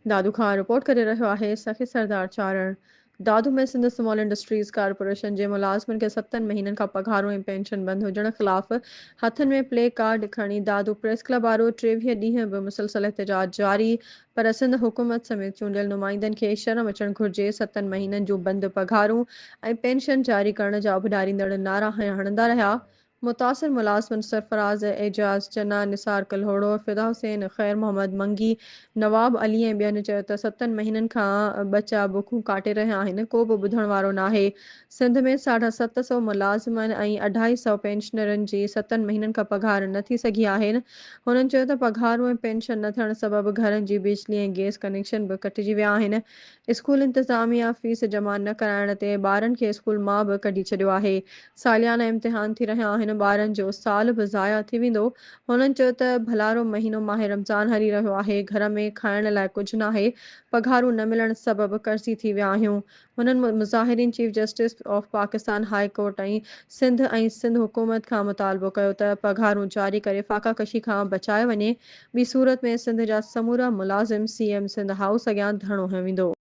دادو کان رپورٽ ڪري رهيو آهي سخي سردار چارڻ. Dadu ۾ Sindh small industries corporation جي ملازمن کي ستن مهينن کان پگهارون ۽ پينشن بند هجڻ خلاف هٿن ۾ پلي ڪارڊ کڻي دادو پريس ڪلب آڏو 23 ڏينهن به مسلسل احتجاج جاري پر سنڌ حڪومت سميت چونڊيل نمائندن کي شرم اچڻ گهرجي ستن مهينن جون بند پگهارون ۽ پينشن جاري ڪرڻ جا اڀ ڏاريندڙ نعرا هڻندا رهيا متاثر ملازمن سرفراز، اعجاز چنا، نثار ڪلهوڙو، فدا حسين، خير محمد منگي، نواب علي ۽ ٻين چيو ته ستن مهينن کان ٻچا بکون ڪاٽي رهيا آهن، ڪو به ٻڌڻ وارو ناهي، سنڌ ۾ ساڍا 700 ملازمن ۽ اڍائي سئو پينشنرن جي ستن مهينن کان پگهار نه ٿي سگهي آهي، هنن چيو ته پگهارون ۽ پينشن نه ٿيڻ سبب گهرن جي بجلي ۽ گئس ڪنيڪشن به ڪٽجي ويا آهن، اسڪول انتظاميا فيس جمع نه ڪرائڻ تي ٻارن کي اسڪول مان به ڪڍي ڇڏيو آهي، ساليانا امتحان ٿي رهيا آهن، ٻارن جو سال به ضايع ٿي ويندو، هنن چيو ته ڀلارو مهينو ماهه رمضان هلي رهيو آهي، گهر ۾ کائڻ لاء ڪجهه ناهي، پگهارون نه ملڻ سبب قرضي ٿي ويا آهيون، هنن مظاهرين chief justice of Pakistan high court ۽ Sindh ۽ Sindh حڪومت کان مطالبو ڪيو ته پگهارون جاري ڪري فاقا ڪشي کان بچايو وڃي، ٻي صورت ۾ سنڌ جا سمورا ملازم سي ايم سنڌ هائوس اڳيان ڌرڻو هنيو ويندو.